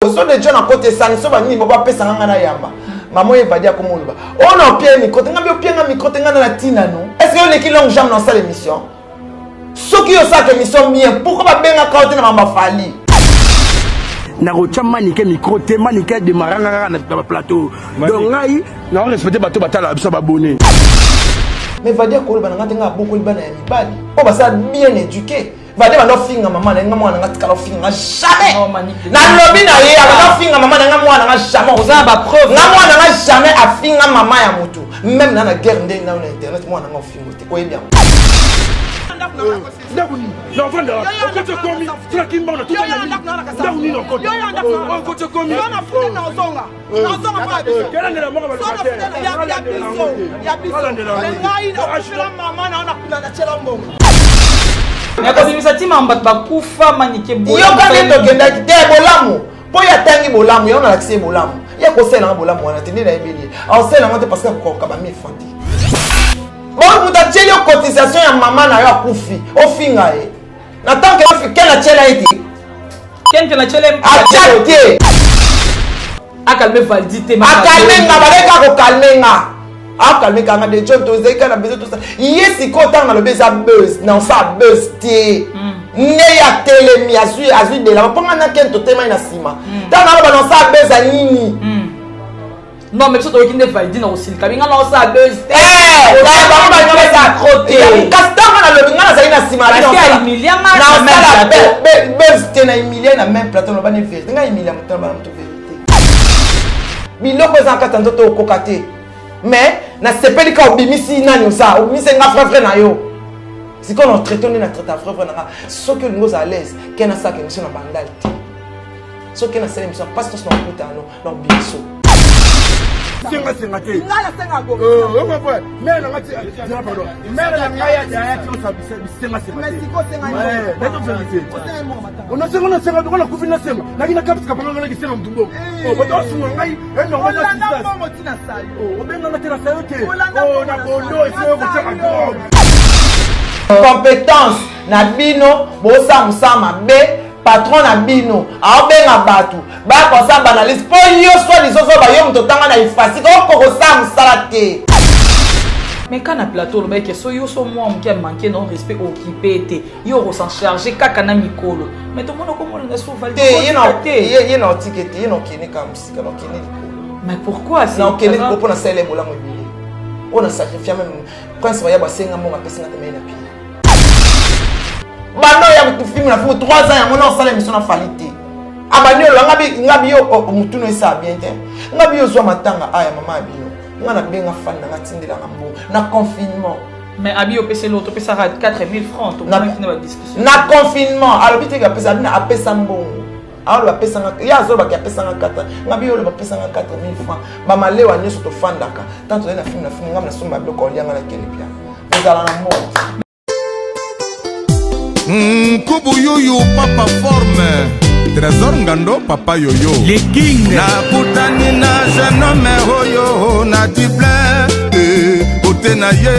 Ozo de John akota esani so banini bo bapesa nga nga na yamba. Maman ye vadi akoma oloba. Oh na opia micro te nga bi opia nga micro te nga na tina no. Est-ce que oleki longue jambe na osala émission? Soki yo osalaka émission bien, pourquoi babengaka yo te na mamba Fally? Nakotya Manike micro te. Manike ademaranga kaka na baplateau, donc ngai nao respecte bato batalaka biso, babone. Mais vadi akoloba na nga te, nga abokoli bana ya mibali oyo basala bien éduqué. Vadi banda ofinga mama na ye, nga mwana nga tikala ofinga nga jamais. Nalobi na ye, abanda ofinga mama na nga, mwana nga jamais. Oza na bapreuve? Nga mwana nga jamais afinga mama ya motu, même na guerre ndenge nayo na internet, mwana nga ofingo te, oyebi yango. Ndako nini navanda? Okoti okomi tulaki mbongo na tuta. Ndako nini okoti? Okoti okomi kelandela moko. Nakobimisa ntima bato bakufa, Manike. Yoka nde tokendaki te bolamu mpo ye atangi bolamu yango, nalakisi ye bolamu, ye kosalelanga bolamu wana te. Nde nayebeli ye akosalela yango te, parce que akokoka ba 1000 francs te. Bon, moto atieli yo cotisation ya mama na yo akufi, ofinga ye na tant que ken atiela ye te. Ken atiela? Atia te. Acalme Valdi te. Acalme nga, baleka kocalmer nga, acalme kanga de John. Tozali kaka na besoin tosa ye sikoyo. Ntango nalobi eza buzz, na osala buzz te. Nde ye atelemi, azwi delama mpo nga na ken totemai na nsima. Ntango naloba na osala buzz ya nini? Non, mais biso toyoki nde Valdi na kosilika binga na osala buzz te. Bango balinga basala te, kasi ntango nalobi nga nazali na nsima naosala buzz te, na humilie na même plateau. Loba ne vérité, nga humilia moto na bana moto, vérité. Biloko eza na kati ya nzoto okoka te, mais nasepeli ka obimisi nani oza, obimisi nga vrai vrai na yo. Sikoyo na traite nde na traite vrai vrai na nga. Soki olingi ozala l'aise, ke nasalaka émission na Bandal te. Soki nasala émission, mpasi nyonso nakokutano na obiso. Sengasenga te, mère nanga, pardon, mère na ngai ayaki osa bisengasenga te. Onasenga, nasenga toko nakufi, nasenga naki nakapisa kapanga naki senga mutu mbongo, bato asunga ngai. Obenganga te na sayo te na bondo eseo kotiaka drogue. Compétence na bino, bosala mosala mabe. Patron na bino aobenga bato baya kosala baanalyse mpo yo soi lizozoba, yo moto otanga na ifasike, oko kosala mosala te. Mais ka na plateau olobaki so yo so mwa moke amanke non respect, okipe te, yo okosan charge kaka na mikolo. Mais tomona okomona na so. Te, ye na otike te, ye na okende kaka mosika, na okende likolo. Mais pourquoi? Na okende likolo mpo nasalela bolamu ebele oyo na sacrifia. Même prince baya basenga mbongo, apesinga te, mai na pie banda oya filme na filme 3 ans yango na osala émission na Fally te. Abandi oloba nga bi yo motuna esala bien te, nga bi ozwa matanga aya mama ya bino, nga nabenga fani nanga, atindelanga mbongo na confinement. Mais abi opeseli oyo topesaka 4000 francs, tomonaki na badiscussion. Na confinement alobi teke apesa, abi apesa mbongo, aloba apesanga, ye azolobaki apesanga 4, nga bi oloba apesanga 4000 francs. Bamalewa nyonso tofandaka tant tozali na filme na filme, nga nasomba biloko olianga na kele pia ozala na mbongo. Nkubu yuyu papa forme Trésor Ngando papa yoyo. Le king. Nakutani na jeune homme oyo na Dublin, kote na ye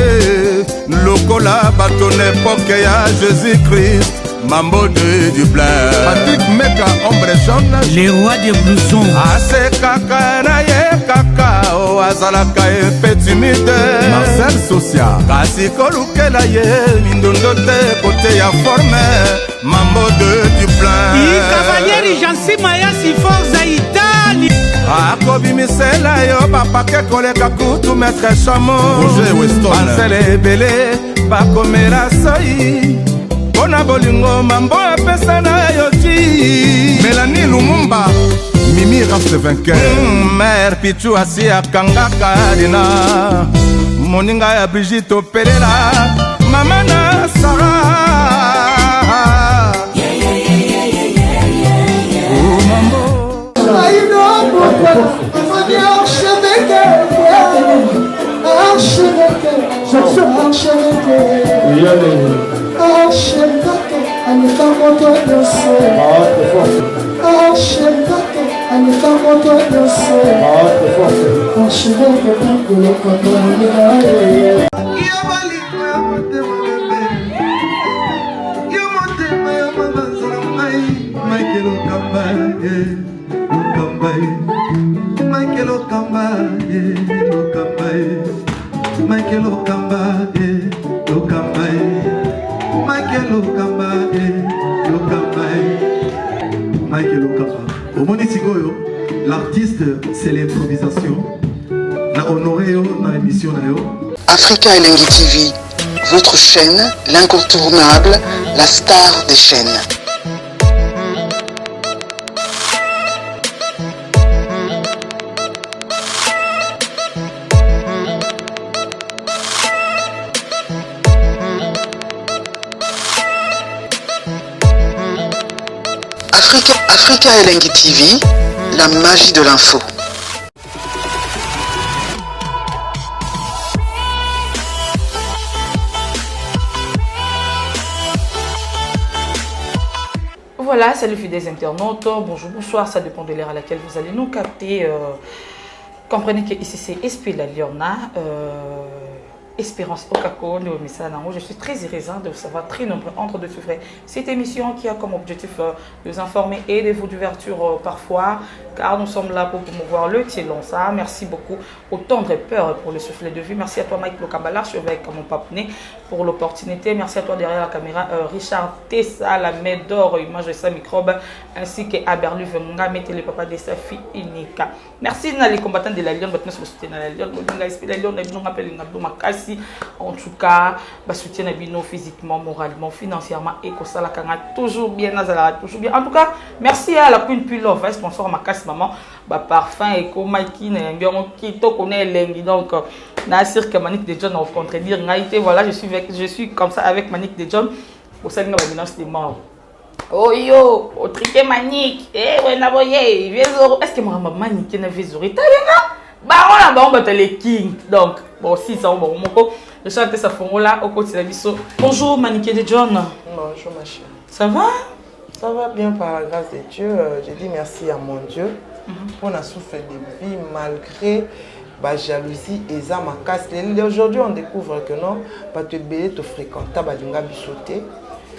lokola bato na époque ya Jésus Christ. Mambo de Dublin, Patrick Meka, ombre jaune. Le roi des blousons. Asekaka na ye kaka o azalaka epe timide. Marcel Socia. Kasi kolukela ye mindondo te kote ya forme. Mambo de Dublin. Cavalieri Jansi Mayasi, Forza Italie. Akobimisela yo bapake koleka kutu maître Chamo. Roger Weston. Bansele ebele bakomela soi mpo na bolingo mambo apesa na yo ti. Mélanie Lumumba, Mimi Raste Vainqueur. Mare Pichu asi akangaka dina moninga ya Brigite Opelela, mama na Sara. Oh, mambo. Archevêque, archevêque, archevêque, archevêque, aleka moto nyonso, archevêque, aleka moto nyonso, archevêque kolokoto. Yo bolingo ya motema bebe, yo motema ya mama nzala ngai Michael Okamba. Lokamba ye Mike Lokamba ye Lokamba ye Mike Lokamba ye Lokamba ye Mike Lokamba ye Lokamba ye Mike Lokamba omoni sikoyo l'artiste c'est l'improvisation na honoré yo na émission na yo. Africa Elengi TV, votre chaîne, l'incontournable, la star des chaînes. Africa, Africa Elengi TV, la magie de l'info. Voilà, salut fidèles internautes, bonjour, bonsoir, ça dépend de l'heure à laquelle vous allez nous capter. Euh, comprenez que ici c'est SP La Liona, euh, Espérance Okako, Je suis très heureuse de vous savoir très nombreux entre de suivre cette émission qui a comme objectif euh, de vous informer et de vous divertir euh, parfois, car nous sommes là pour promouvoir le Tielansa. Merci beaucoup au tendre peur pour le soufflet de vie. Merci à toi Mike Lokambala, avec mon papounet, pour l'opportunité. Merci à toi derrière la caméra, euh, Richard Tessa, la main d'or, image de sa microbe, ainsi que Aberlu Venga, mettez le papa de sa fille unique. Merci na les combattants de la Lyon, bato nyonso soutien la Lyon, bolinga esprit la Lyon na bino ngape linga bino makasi. En tout cas, ba soutien na bino physiquement, moralement, financièrement et kosalaka nga toujours bien nazalaka toujours bien. En tout cas, merci à la Queen Pulove, hein, sponsor makasi maman, ba parfum ekomaki na yangi yango kitoko na elengi donc na cirque Manick de John na contredire ngai te. Voilà, je suis avec, je suis comme ça avec Manick de John. Osalinga ba menace de mort. oyo oh, otrike manique eh, wena boye viezoro est ce que makambo manike na viezoro etalenga bango na bango bato le king donc bon sisa yango bango moko richard tesa fongola okotela biso. Bonjour Manike de John. Bonjour ma chérie. Ça va? Ça va bien par la grâce de Dieu. Euh, je dis merci à mon Dieu mm -hmm. pour la souffle de vie malgré ba jalousie eza makasi. Aujourd'hui on découvre que non, bato ebele to fréquenta balinga biso te.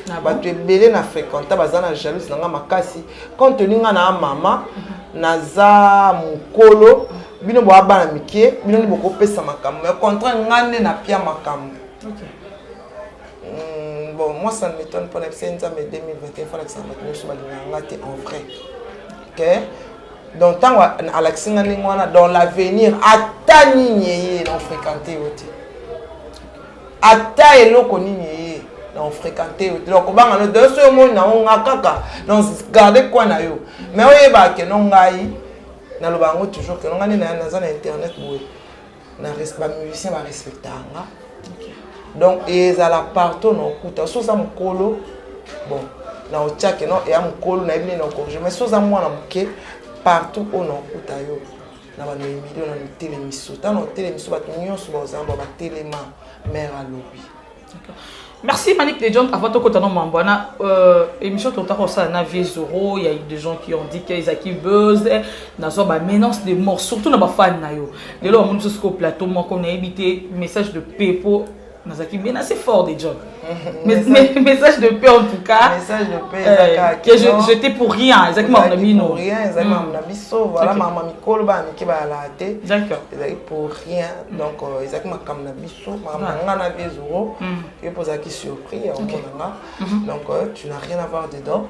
Ah bato ebele na fréquenta baza na jalouse na nga makasi compte tenu nga na mama naza mokolo bino boa bana mike bino nde bokopesa makambo mais contraire nga nde napia makambo okay. Mm, bon moi ça ne m'étonne pas nayebisa nzambe 2021 falakisa bato nyonso balingaka nga te en vrai ok donc ntango alakisi nga ndenge wana dans l'avenir ata nini eye na ofréquente yo te Ata eloko nini eye na ofréquente yo te donc kobanga no d'ailleurs soki omoni nango nga kaka donc garde coin na yo mais oyebaka ke no ngai naloba yango toujours ke no ngai nde naza na internet boye na ba musicien ba respectaka nga donc ezala partout na okuta so oza mokolo bon na otya ke no eya mokolo nayebi nde na ocorrige mais so oza mwana moke partout oyo na okuta yo Na bano Emilio na mitelemiso ntango na otelemiso bato nyonso bakozala ba batelema mare alobi. Merci Malik de John. Avant de dans Mambwana, euh, émission tout à na vie Zoro, il y a eu des gens qui ont dit qu'ils qui buzz, nazo ba menace de mort, surtout na ba fan na yo. Lelo on monte sur plateau moi qu'on a évité message de paix pour nazalaki menacé fort de John. Message de paix en tout cas. Message de paix euh, que je j'étais pour rien, ezalaki makambo na bino. Pour rien, ezalaki makambo na biso, voilà makambo mikolo bana mike bayalaka te. D'accord. Ezalaki pour rien. Donc euh, ezalaki makambo na biso, makambo na nga na vie Zoro. Yo mpo ozalaki surpris ya omona nga. Donc euh, tu n'as rien à voir dedans.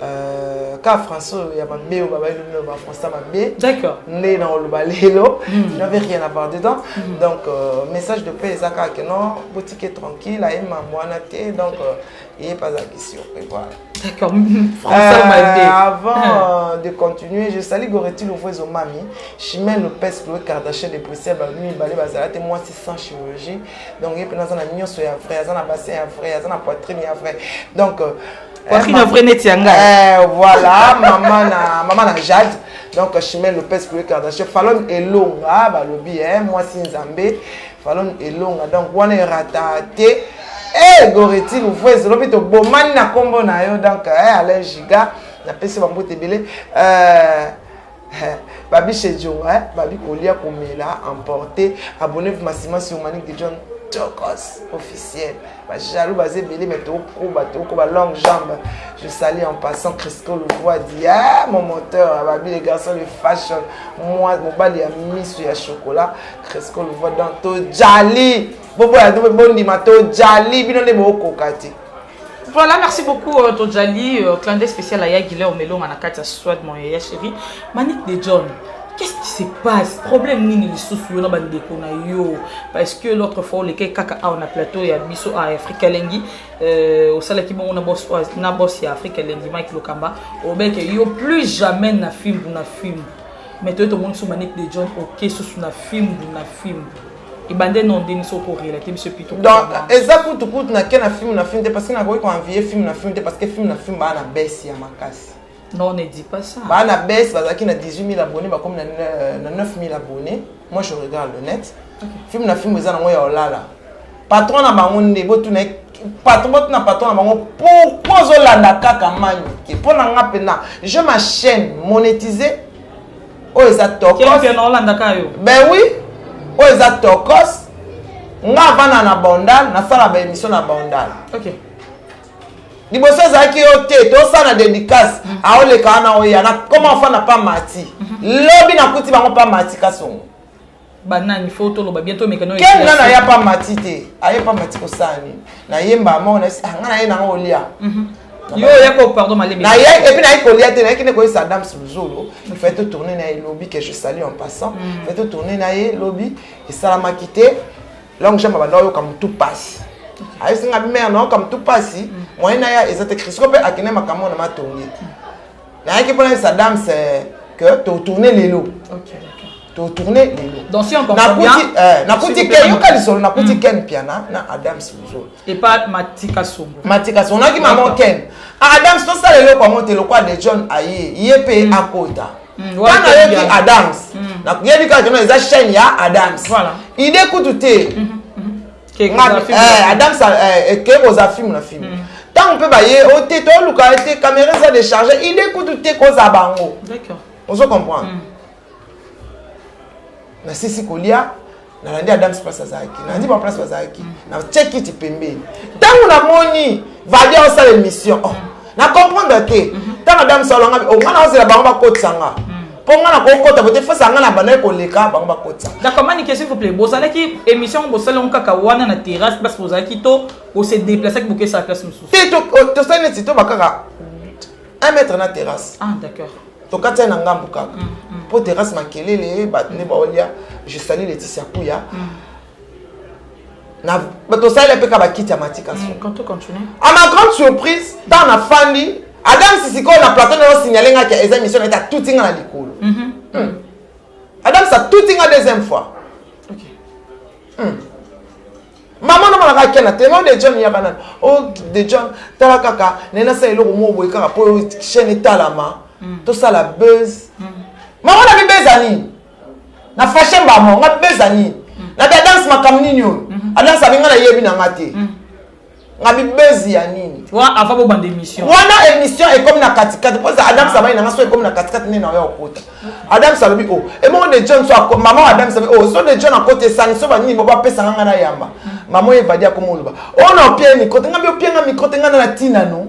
Euh, ka français oyo ya mabe oyo babali lobi na ba français mabe d'accord nde na oloba lelo mm. n'avait rien à voir dedans mm. donc euh, message de paix eza kaka ke non botike tranquille aye mambo wana te donc euh, ye mpe azalaki surpris voilà. D'accord, français mabe. Avant de continuer, je salue Goretti Louvoizo Mami, Chimène Lopez, Chloé Kardashian de Bruxelles, ba mibale bazala te mwasi sans chirurgie. Donc ye mpe naza na nyonso ya vrai, aza na bassin ya vrai, aza na poitrine ya vrai. Donc euh, poitrine ya vrai neti ya ngai eh, voilà mama na mama na Jade donc Chimène Lopez Chloé Kardashian Falon Elonga balobi eh mwasi nzambe Falon Elonga donc wana erata te eh Goretti Louvoise lobi tobomani na kombo na yo donc eh, Alain Giga napesi bambote ebele euh, babi chez Djonga eh, babi kolia komela emporter abonnez-vous massivement sur Manick de John. Tokos officiel. Ba jaloux baza ebele mais tokoba tokoba longue jambe. Je salue en passant Crisco le voix dit ah mon moteur babi les garçons le fashion moi mobali ya misu ya chocolat Crisco le voix dans tojali boboya bondima tojali bino nde bokoka te. Voilà, merci beaucoup euh, Tojali, euh, clin d'œil spécial à Yagile Omelonga na kati ya Swad mon yaya chéri. Manick de John, qu'est-ce qui se passe? Problème nini lisusu yo na bandeko na yo parce que l'autre fois olekaki kaka awa na plateau ya biso à Africa Lengi euh, osalaki bongo na boss na boss ya Africa Lengi Mike Lokamba obeke yo plus jamais na fimbu na fimbu mais toye tomoni so Manick de John oke susu na fimbu na fimbu ebande non ndeni soki orelate biso pito donc eza kutu kutu nake na film na film te parce que nakoki koenvie film na film te parce que film na film baa na baisse ya makasi. Non, ne dis pas ça. Baa na baisse bazalaki na 18 000 abonnés bakomi na 9 000 abonnés. Moi je regarde le net. Okay. Film na film eza nango ya olala. Patron na bango nde botuna patron botuna patron na bango pourquoi ozolanda kaka Manike mpo na nga mpena je ma chaîne monétisée oyo eza tokos ben oui oyo eza tokos nga avanda na bandal nasala ba émission na bandal okay. Liboso ezalaki yo te tosala dédicace mm. aoleka wana oya na koma ofanda pa mati mm-hmm. Lobi nakuti bango pa mati kasongo banani fo toloba bien tomeka no ken nga naya pa mati te aye pa mati kosala nini nayemba moko na ah, nga naye nango olia mhm. yo oya ko pardon malemi naye et puis naye kolia te nayaki nde koyesa Adams Luzolo il fallait to tourner na ye lobi que je salue en passant mm. il fallait to tourner na ye lobi esalamaki te longue jambe abanda oyoka motu pasi ayebisi nga mare nayoka motu pasi mm. moyen naya eza te Crisco mpe akende makambo na matongi mm. Nayaki mpona yebisa Adams eh, que totourne lelo totourne lelo. Donc si on comprend bien, eh, nakuti ken yoka lisolo nakuti mm. Ken Piana na Adams Luzolo epa Matika Songo Matika Songo naki maman Ken ah, Adams tosala eloko yango te lokwa de John aye ye mpe mm. akota ntango nayoki Adams nayebi kaka keno eza chaîne ya Adams idée kutu te Adams eke kozala film na film ntango mpe baye o te toluka ye te caméra eza décharge idée kutu te kozala bango ozo comprendre nasisi kolia nalandi Adams place azalaki nalandi ba place bazalaki natie kiti pembeni ntango namoni vadi osala émission oh, na comprendre te ntango Adams alonga oh, nga naozela bango bakotisa nga mpo nga nakokota bote fasa nga na bandaki koleka bango bakotisa. D'accord Manike s'il vous plaît bozalaki émission bosali yango kaka wana na terrasse place bozalaki to bose déplaçaki bokesala place mosusu te tosali neti toba kaka 1 mètre na terrasse. Ah d'accord tokati ya na ngambu kaka mpo terrasse makelele bato nde baolia. Je salue Laetitia Kuya na tosaleli mpe ka bakiti ya matika so. À ma grande surprise ntango nafandi Adam sisikoyo na plateau na osignale ngaki eza émission na ye atuti nga na likolo. Adam atuti nga deuxième fois. Mama namonaka akenda te no de John yaka nani o de John tala kaka naye nasala eloko moko boye kaka mpo chaîne etalama tosala buzz. Mama na bibeza nini na fashe mbamo nga bibeza nini na bi Adams makambo nini oyo Adams abi nga nayebi na nga te nga bibezi ya nini avant bobanda émission wana émission ekomi na katikati mpo Adams abai na nga so ekomi na katikati nde na oya okota Adams alobi o emongo de John so mama Adams alobi o so de John akota esani so banini bo bapesa nga nga na yamba mama oyo evadi akoma oloba oyo na opia ye micro te nga bi opia nga micro te nga na na ntina no.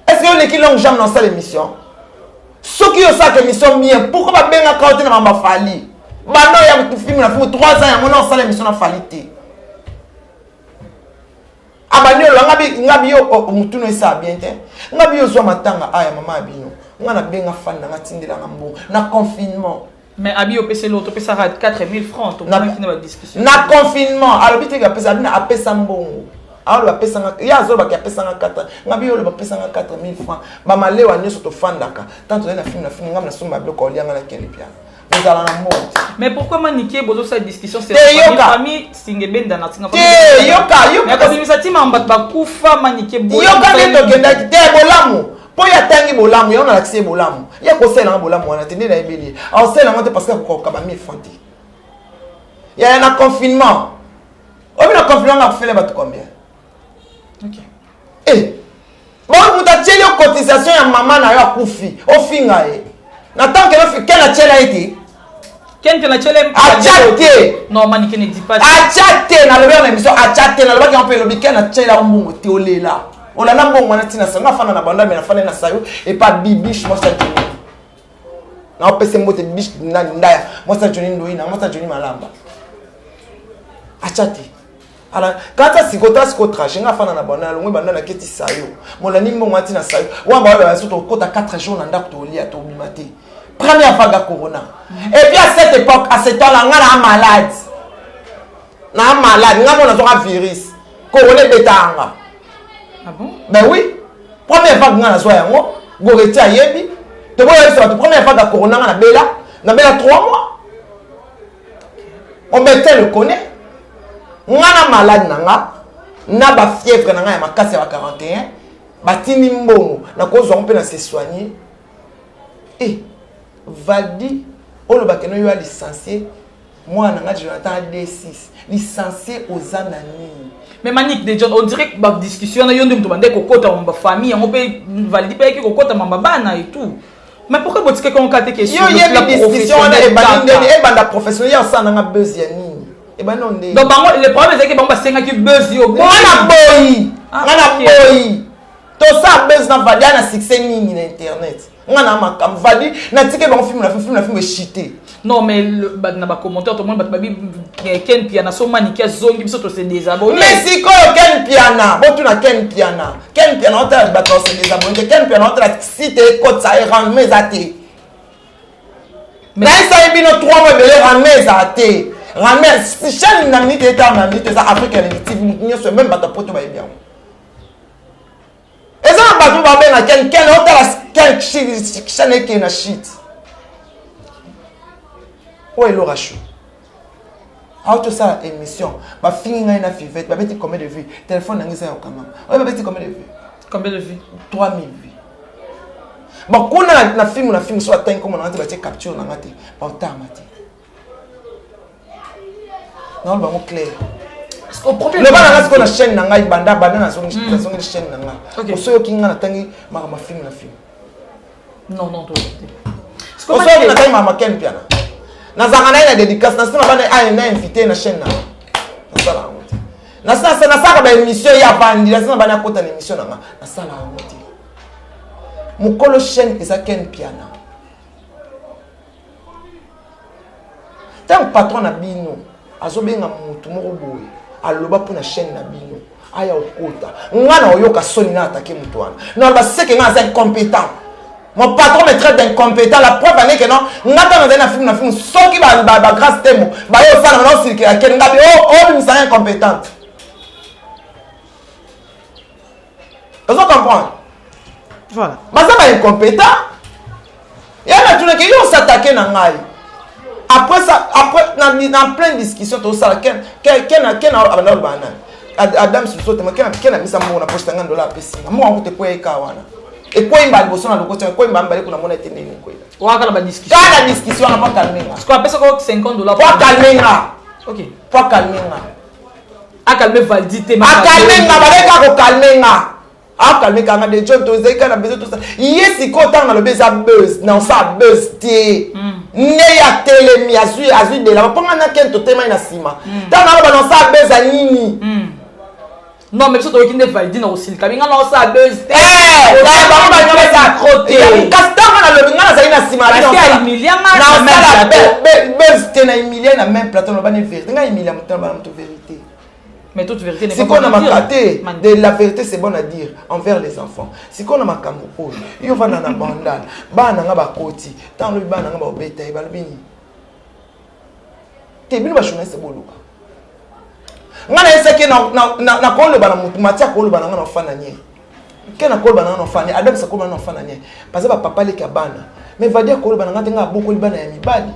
Est-ce que oleki longue jambe na osala émission soki osalaka émission bien pourquoi babengaka yo te na mamba Fali banda oya film na film 3 ans yango na osala émission na Fali te abandi oloba nga bi yo mutunu esala bien te nga bi yo ozwa matanga aya mama ya bino nga nabenga fani nanga tindelanga mbongo na confinement. Mais abi opeseli oyo topesaka 4000 francs tomonaki na badiscussion na confinement alobi te apesa abina apesa mbongo aloba apesanga ye azolobaki apesanga 4 nga bi oloba apesanga 4000 francs bamalewa nyonso tofandaka tant tozali na film na film nga nasomba biloko olianga na kende piana bozala na mbongo. Mais pourquoi Manike bozosala discussion c'est Te yoka. famille Singebenda na tinga Te yoka yoka kobimisa ntima bato bakufa Manike yoka nde tokendaki te bolamu mpo ye atangi bolamu yango nalakisi ye bolamu ye akosalelanga bolamu wana te nde nayebeli ye akosalelanga te parce que akokoka ba 1000 francs te yaya na confinement oyebi na confinement nga akufela bato combien eh bon moto atieli yo cotisation ya mama na yo akufi ofinga ye na tant que ken atiela ye te. Ken Mpiana atyele Atya te. Non, Manike ne dit pas ça. Atya te, nalobi na émission, atya te, nalobaki yango mpe elobi Ken atyela yo mbongo te olela. Olanda mbongo wana ntina sayo, nga afanda na banda me nafanda na sayo epa bibiche mwasi ya Johnny. Naopesa mbote bibiche nani ndaya, mwasi ya Johnny Ndoyina, mwasi ya Johnny Malamba. Atya te. Ala kata siko ta siko trajet nga afanda na banda nalongwe banda naketi sayo. Molandi mbongo wana ntina sayo. Wana baoyo baso tokota 4 jours na ndako tolia tobima te. Première vague ya corona. Et puis à cette époque, à ce temps-là, nga na malade. Na malade, nga mona zoka virus. Corona ebetanga. Ah bon? Ben oui. Première vague nga nazwa yango, Goreti ayebi. Toboya biso bato première vague ya corona nga na bela, na bela 3 mois. On médecin le connaît. Nga na malade na nga, na ba fièvre na nga ya makasi ya ba 41, batindi mbongo, nakozwa ngo mpe na se soigner. Eh, Valdi, oloba keno yo a licencié, mwana na nga Jonathan a D6. Licencié oza na nini? Mais Manick de John, on dirait que ba discussion na yo nde mutu bande kokota mamba famille yango pe Valdi pe yaki kokota mamba bana et tout. Mais pourquoi botikaki yango kaka te ke Yo yebi discussion wana ebandi ndeni ebanda professionnel ya osala nanga buzz ya nini? Ebandi no ndeni. Donc bango le problème ezalaki bango basengaki buzz yo. Nga na boyi. Ah, Nga na ok. boyi. Tosala buzz na Valdi na succès nini na internet? Nga na makambo Valdi natike bango film na film film na film echite. Non mais le, ba, na ba commentaire tout le monde bato babi eh, Ken Piana so Manick azongi biso to se désabonner. Mais sikoyo Ken Piana, botuna Ken Piana. Ken Piana otala bato se désabonner te. Ken Piana otala site ekotisa ye rendement eza te. Nayesaki bino 3 mois ebele rendement eza te. Rendement chaîne na minute etala na minute eza Afrique ya TV mutu nyonso même bato ya poto bayebi yango. Eza na bato babenga Ken Ken otala Ken chaîne ekee na shit. Oyo elora chou. Auti osala émission bafingi ngai na fivette babeti combien de vues téléphone na ngai eza ya kokangama oyo babeti combien de vues Combien de vues? 3000 vues bon kuna na, na film na film so batangi komona nga te batie capture na nga te baotanga te naoloba yango clair Au problème loba na nga sikoyo na chaîne na ngai banda banda nazongi nazongeli chaîne na nga Ok. osoyoki nga natangi makambo ya film na film Non non to. osoyoki natangi makambo ya Ken Mpiana nazalaka na ye na dédicace nasi na bana aye na invité na chaîne na nga nasala yango te nasalaka ba émission ye avandi nasi na bana akota na émission na nga nasala yango te mokolo chaîne eza Ken Mpiana ntango patron na bino azobenga motu moko boye aloba mpo na chaîne na bino aya okota nga na oyoka soni na atake motu wana naloba seke nga aza incompétent. Mon patron me traite d'incompétent. La preuve en est que non, nga ntango nazali na film na film soki ba ba, ba grâce temo baye osala na osilikela ken ngabi oh oh bimisanga incompétente. Ozo comprendre? Voilà. Baza ba incompétent. Ya natunaki yo osatake na ngai. Après ça, après na, na pleine discussion tosala ken ken ken ken abanda oloba nani. Adam Suso te ken ken amisa mbongo na poche tanga dollar apesi nga. Mbongo yango te kweyi ka wana. Ekweyi mbala liboso na lokoti ekweyi mbala mibale kuna mona ete ndenge ekweyi. Waka na ba discussion. Kaka na discussion wana po calmer nga. Parce qu'on appelle ça quoi 50 dollars. Po calmer nga. OK. Po calmer nga. A calmer Valdi te. Akalme nga baleka kokalme nga. Akalme kanga de John tozali kaka na besoin tosala ye sikoyo ntango nalobi eza buzz na osala buzz te nde ye atelemi azwi azwi delama mpo nga na ken totemai na nsima ntango naloba na osala buzz ya nini. Non mais biso toyoki nde Valdi na kosilika binga na osala buzz te. Bango balinga basala trop te. Kasi ntango nalobi nga nazali na nsima Parce que ahumilia nga na na même osala plateau. buzz te na humilie na même plateau naloba ne vérité nga humilia moto naloba na moto vérité. Mais toute vérité n'est pas sikoyo na bonne à maka dire. te de la vérité c'est bon à dire envers les enfants sikoyo na makambo oyo yo ovanda na bandal bana na nga bakoti ntango lobi bana na nga baobeta ye balobi nini te bino bajournaliste boluka nga nayesaki nakoloba na motu mati akoloba na nga na ofanda nie ke nakoloba na nga na ofanda nie adamisa akoloba na nga na ofanda nie parce bapapa leki ya bana mais vadi akoloba na nga te nga abokoli bana ya mibali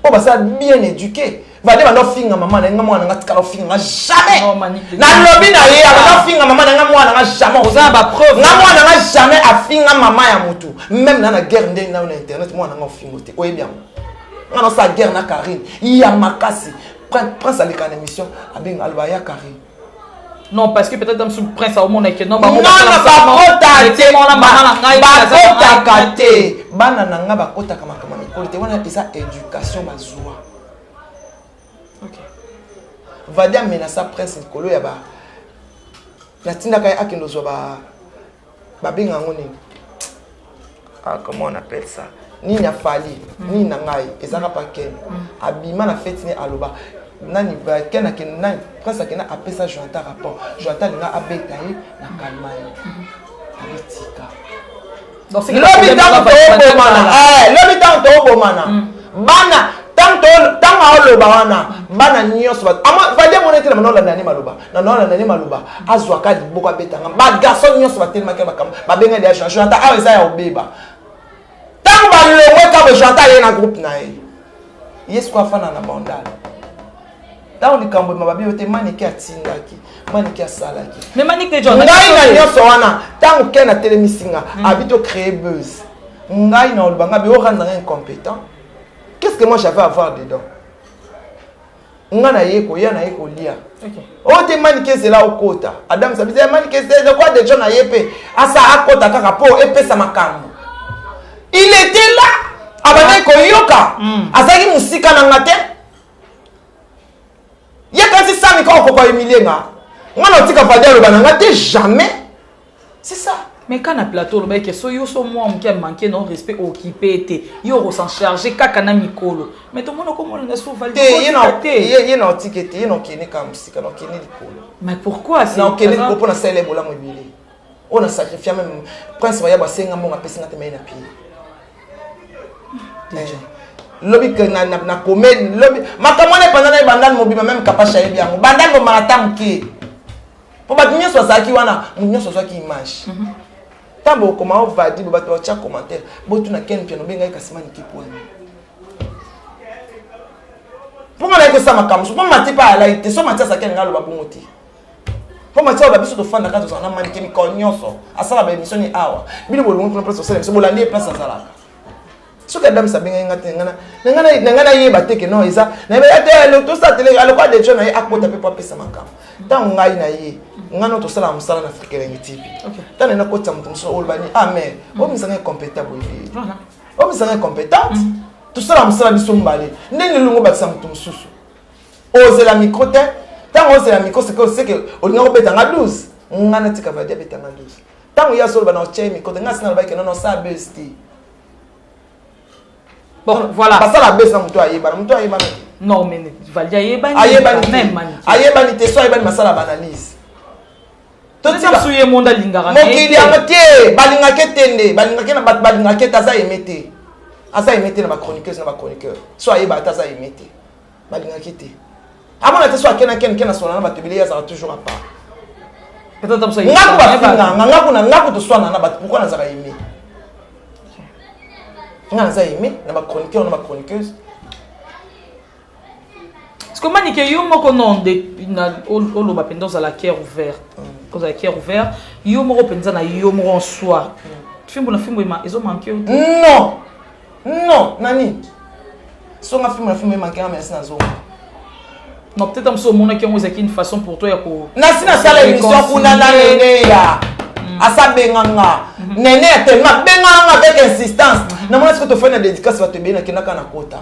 oyo baza bien éduqué vadi banda ofinga mama na ye nga mwana nga tikala ofinga nga jamais. Non, Manick, Nalobi na ye abanda ofinga mama na nga mwana nga jamais. Oza na ba preuve. Nga mwana nga jamais afinga mama ya motu même na na guerre ndenge nayo na internet mwana nga ofingo te oyebi yango nga nasala guerre na Karine ya makasi. Prince aleka na émission abenga aloba ya Karine. Non, parce que peut-être mosusu prince aomona ke non, bango non, bakota te, bakotaka te. Bana na nga bakotaka makambo ya mikolo te. Wana eza éducation bazwa. Vadi amenasa prince likolo ya ba natindaka ye akende ozwa ba babenga yango nini, ah, comment on appelle ça, nini afali nini na ngai ezalaka pa ken. Abima na feti ne aloba nani ken akende nani, prince akende apesa Jonathan rapport. Jonathan alinga abeta ye na kalma ye, abitika. Lobi ntango toobomana, lobi ntango toobomana bana, ntango aoloba wana bana nyonso vadi amona ete na bana olanda ne maloba na na olanda ne maloba, azwaka liboko abetanga. Bagarçon nyonso batelemaki makambo babenga deya Jonathan. Awa eza ya obeba. Ntango balongwe kabo, Jonathan aye na groupe na ye, ye siko afanda na bandal. Ntango likambo ema babi yo te, Manike atindaki, Manike asalaki ngai na nyonso wana. Ntango ken atelemisi nga, abi to créer buzz, ngai na oloba nga be orendre nga incompétent. Qu'est-ce que moi j'avais à voir dedans? Nga na ye koya na ye kolia oyo te. Manike ezela okota Adam sabisa Manike ezela de John na ye mpe asa akota kaka mpo epesa makambo. Il était là, abandaki koyoka, azalaki mosika na nga te. Ye kasi sami kaka okoka humilie nga, nga na otika Vadi aloba na nga te, jamais, c'est ça. Mais quand na plateau olobaki so yo so mwa moke amanke non respect, okipe te, yo okos'en charge kaka na mikolo, mais tomona komona na so. Te, ye na otike te, ye na okende kaka mosika, na okende likolo. Mais pourquoi? Na okende likolo mpo nasalela ebolamu ebele oyo na sacrifia. Même prince baya basenga mbongo, apesinga te, maye na pied lobi na komeli lobi makambo wana epanda na ye. Bandani mobima, même Kapasha ayebi yango. Bandani bomaka ata moke mpo bato nyonso bazalaki wana, moto nyonso azwaki image. Ntango okoma ovadi bo bato batya commentaire, botuna Ken Piano obengai kasi Maniki pwani mpo nga naye kosala makambo so mpo Mati mpe alai te. So Mati azalaki alinga aloba bongo te, mpo Mati aloba biso tofandaka, tozala na Manike mikolo nyonso, asala baémission ni awa. Bino bolongo kuna place osala émission, bolandi ye place azalaka. Soki Adams abengaki nga te, na ngai nayeba te ke non, eza nayeba te. Tosala tele alokwa dejo na ye akota mpe po apesa makambo. Ntango ngai na ye, ngai no tosalaka mosala na Afrika Elengi TV, ntango naye nakotisa moto mosusu, oloba ni ah, mais omisanga incompétent boye, omisanga incompétente. Tosalaka mosala biso mibale, ndenge elongo obakisa moto mosusu, ozela micro te. Ntango ozela micro, seke seke olinga kobetanga 12, ngai natika Vadi abetanga 12. Ntango ye azoloba na otia ye micro te, ngai sina alobaki nono osala buzz te. Bon, voilà. Basala buzz na moto ayebana, moto ayebana te. Non, mais Valdi ayebani. Ayebani te, ayebani te. So ayebani, basala baanalyse. Totika ye monde alingaka. Mokili yango te, balingaki te nde balingaki na bato balingaki te. Aza aime te, aza aime te na bachroniqueuse na bachroniqueur. So ayeba ata aza aime te, balingaki te, amona te. So akena ken ken asola na bato ebele, ye azalaka toujours à part. Ngaku bafinganga, ngaku na ngaku toswana na bato. Pourquoi nazalaka aime? Nga naza aime na bachroniqueur na bachroniqueuse. Parce que Manike, yo moko non de oloba mpenza ozala cœur ouvert, ozala cœur ouvert. Yo moko mpenza na yo moko en soi, fimbo na fimbo ezomanke yo te? Non, non, nani songa fimbo na fimbo emanke nga? Merci, nazonga. Non, peut-être mosu omonaki yango ezalaki une façon pour toi ya ko Nasi nasala émission kuna na Neneya, asa benganga Neneya tellement benganga nga avec insistance. Namona soki tofai na dédicace, bato ebele, nakendaka na kota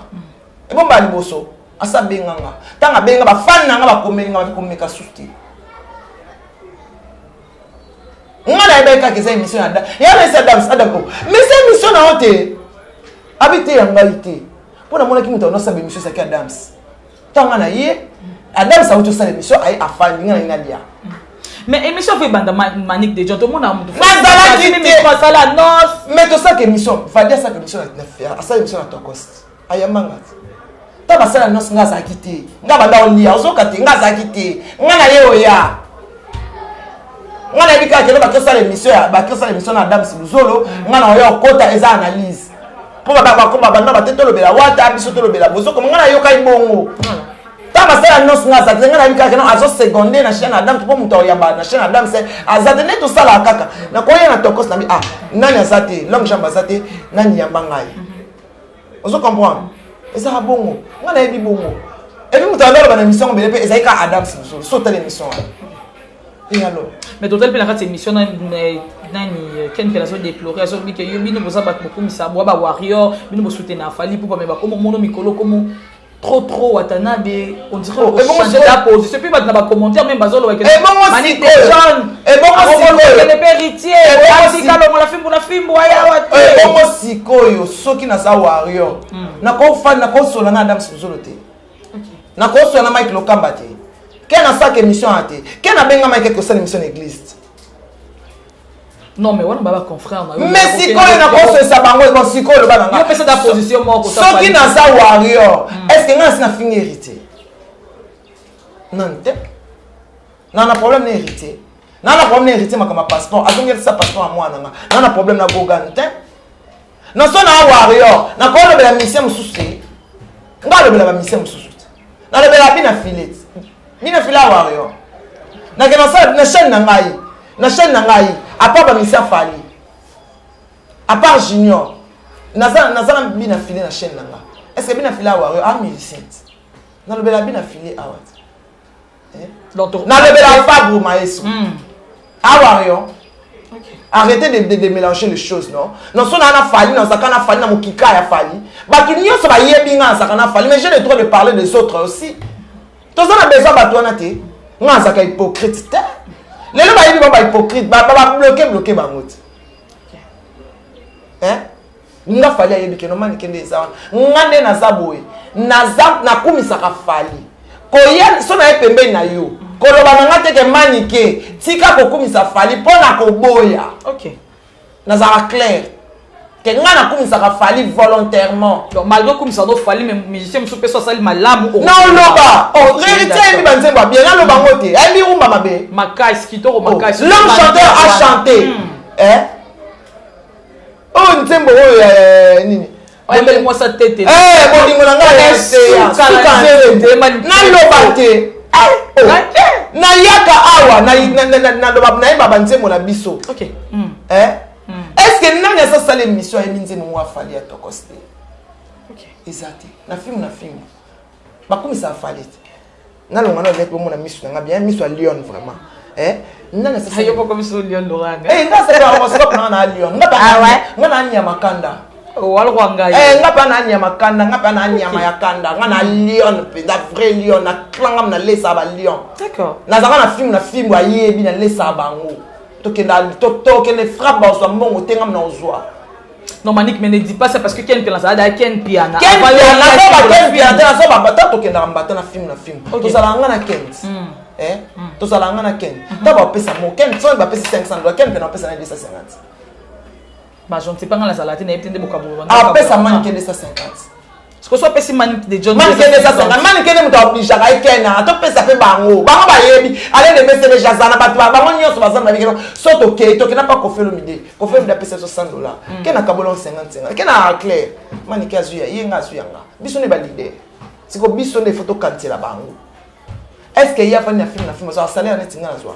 ebomba liboso. Asa benganga, ntango abenga bafani na nga, bakomeli nga, bakomeka susu te. Nga nayebaki kaka eza émission ya ya nayesi Adams Adam o, mais eza émission na yo te, abi te ya ngai te, mpo namonaki moto anosala émission ezalaki Adams. Ntango nga na ye Adams auti osala émission, aye afandi, nga na ye nalia. Mais émission fo ebanda, Manique de John, tomona motu. Nazalaki te. Asala nos Mais tosalaka émission, Vadi asalaka émission, asala émission na Tokost, ayambanga te. Ntango basala nyonso, nga azalaki te. Nga banda olia, ozoka te, nga azalaki te. Nga na ye oya, nga nayebi kaka kende bakosala émission, bakosala émission na Adams Luzolo. Nga na oya okota eza analyse mpo babanda bate tolobela wata biso tolobela bozokoma. Nga nayokai bongo. Ntango basala nyonso, nga azalaki te. Nga nayebi kaka keno azoseconde na chaîne Adam mpo moto akoyamba na chaîne Adam se aza te. Nde tosalaka kaka nakoya na Tokos na bi ah, nani aza te, longue jambe aza te, nani yamba ngai? Ozo comprendre, ezalaka bongo. Nga nayebi bongo. Epuis moto aloloba na émission bele mpe ezalaki kaka Adams mosusu. So otala émission wana. Et alors? Mais total mpe na kati ya émission nani Ken mpe nazo déplorer, azolobi ke yo bino boza bato bokumisa boa ba warrior, bino bosutena Fally Ipupa, me bakomo mono mikolo komo trop trop Watanabe, on dirait Oh, ebongo changer la position, puis bato na bacommentaire même bazoloba ke Ebongo Manike sikoyo. John Ebongo sikoyo. akende mpe héritier Ebongo atika longola fimbu na fimbu ayawa te. Ebongo sikoyo, soki naza warrior, nakofanda, nakosola na Adam Sozolo te, nakosola na Mike Lokamba te, ke nasaka émission ya te, ke nabenga Mike kosala émission na église. Non, mais wana ba confrère na yo. Mais sikoyo nakosolisa bango. Bon, sikoyo loba na nga. Yo pesa ta position moko. Soki naza warrior, est ce que ngai nasi nafingi héritier? Nani te na problème na héritier, na problème na héritier, makambo ya passeport, azongelisa passeport ya mwana nga, na problème na Gogan te. Na so na warrior, nakolobela mission mosusu te. Nga alobela bamission mosusu te, nalobela bina filet, bina filet ya warrior. Nake nasala na chaîne na ngai, na chaîne na ngai, à part bamission Fally, à part Junior, naza na bina filet na chaîne na nga. Est ce que bina filet ya warrior a musicien te? Nalobela bina filet awa te. Nalobela Fabre Maeso a warrior. Arrêtez de mélanger les choses. Non, non, so na na Fally, nazalaka na Fally, na mokika ya Fally, bato nyonso bayebi nga nazalaka na Fally, mais j'ai le droit de parler des autres aussi. Toza na besoin bato wana te. Nga nazalaka hypocrite te. Lelo bayebi bango bahypocrite, babloke bloke bango te. Hein? Nga Fally ayebi ke nomani kende eza wana. Nga nde naza boye, naza nakumisaka Fally. Koya so na ye pembeni na yo, koloba na nga te ke Manike, tika kokumisa Fally mpo na koboya. Nazalaka clair ke nga nakumisaka Fally volontairement. Donc malgré okumisa no Fally, mais musicien mosusu mpe so asali malamu. Naoloba réalité. Ayebi banzembo ya bien, naloba ngo te. Ayebi rumba mabe. Makasi, kitoko makasi. L'homme chanteur a chanté. Eh? Oyo nzembo oyo ya nini? Oyembeli mwasi atete. Eh, bolingo na ngai naloba te. Nayaka awa, naloba, nayeba banzembo na biso. Est ce que nani asasala émission ayebi nzembo moko afali ya tokos te? Eza te. Na filme, na filme bakomisa afali te. Nalonga na oleki bomona miso na nga bien, miso ya lion vraiment. Eh, nani yo moko miso lion lorane? Eh, nga asala horoscope na nga na lion. Nga nga na nyama kanda. Walokwa ngai. Eh, nga mpe na nyama kanda, nga mpe na nyama ya kanda. Nga na lion mpenza, vrai lion. Na klangam, nalesaka ba lion. Nazalaka na filme, na filme ayebi, nalesaka bango. Tokende, tokende frappe, bazwa mbongo te, ngam na ozwa. Non, Manik, mais ne dis pas ça parce que Ken Piana, ça a Ken Piana. Ken Piana, nazoba Ken Piana te, nazoba bata tokendaka mbata na filme, na filme. Tozalaka nga na Ken. Eh? Tozalaka nga na Ken. Ntango bapesa mo Ken, soki bapesi 500 dollars, Ken Piana bapesa na 250. Bah, je ne sais pas quand la salade n'a été de bokabo. Apesa Manike 250. Parce que so apesi Manik de John. Manike 250. Manike nde moto aobligeaka ye Ken topesa mpe bango. Bango bayebi ale de meseleje aza na bato bango nyonso baza na babiki. So tokei, tokenda mpa Koffi Olomide. Koffi Olomide apesa biso 100 dollars, Ken akabola 50 50. Ken a clair, Manike azwi ya ye, nga azwi yanga. Biso nde baleader. Siko biso nde faut tokanisela bango. Est ce que ye afandi na filme, na filme azwa salaire neti nga nazwa?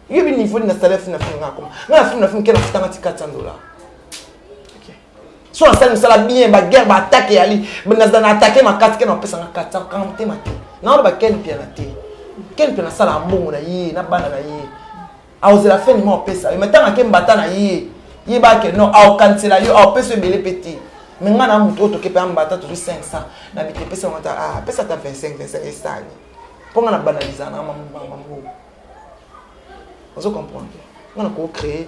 Yebi niveau nini na salaire filme na filme? Nga akoma nga na filme, na filme Ken afutanga ti 400 dollars. So nasali mosala bien, baguerre, baattaque eyali, na attaque makasi, Ken apesanga 400. Kanga motema te, naoloba Ken Piana te. Ken mpe nasalaka mbongo na ye na bana na ye, akozela fin nima opesa yo. Mais ntango ake mbata na ye, yebake non, aokanisela yo, aopesa yo ebele mpe te. Mais ngai na motu oyo toke mpe ambata, tozwi 500 na bite, epesa yango ta, apesa ata 25 25 esali mpo ngai na banaliza na mambo. Ozo comprendre? Nga na kocréer,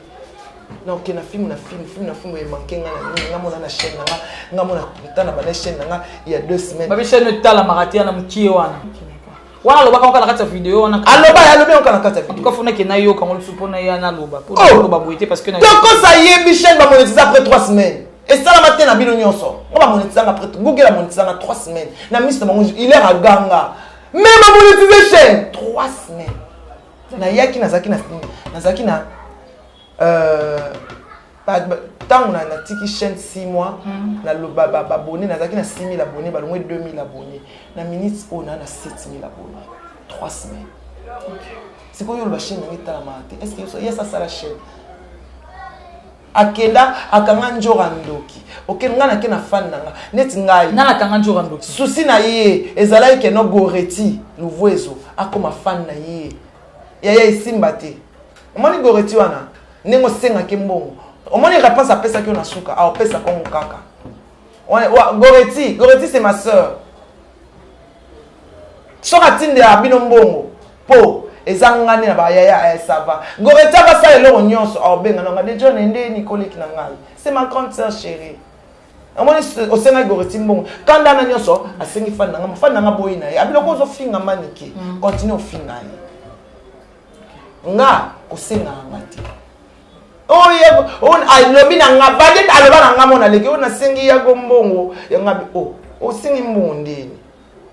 na okende na film, na film, film na film emanke nga na nini? Nga mona na chaîne na nga, nga mona ta na bana chaîne na nga il y a 2 semaines. Babi chaîne etalamaka te na mokie wana. Wana alobaka ngo na kati ya video wana. Aloba, alobi yango na kati ya video. En tout cas, funa ke nayoka ngo lisusu mpona ye naloba, mpona oloba boye te parce que Tokosa. Yebi chaîne bamonétise après 3 semaines, esalama te na bino nyonso. Ngo bamonétisanga après, Google amonétisanga 3 semaines na miso na bango. Hilaire aganga, mais bamonétise chaîne 3 semaines. Nayaki, nazalaki na ntango natiki chaîne 6 mois, babone nazalaki na 6000 abonné, balongwe 2000 abonné. Na minute oyo naa na 7000 abonné, 3 semaines. Sikoyo oloba chaîne nange etalamaka te. Est ce que ye asasala chaîne, akenda akanga nzora ndoki? Okende, ngai nake na fan na nga neti ngai. Nani akanga nzora ndoki? Susi na ye ezalaki keno Goreti Luvuezo akoma fan na ye. Yaya esimba te. Omoni Goreti wana ndenge osengaki mbongo. Omoni réponse apesaki yo na suka, aopesa kongo kaka. Goreti, Goreti c'est ma sœur. Soki atindela bino mbongo po eza nga nde na ba yaya eh, ça va. Goreti akasala eloko nyonso aobenga na nga de John nde Nicoliki na ngai. C'est ma grande sœur chérie. Omoni osengaki Goreti mbongo. Kanda na nyonso asengi fan na nga, fan na nga boyi na ye. Abiloko ozofinga manike, continue ofinga ye. Nga kosenga nga te. Oyo alobi na nga, valide aloba na nga mona leki oyo nasengi yago mbongo ya nga oh osengi mbongo ndeni.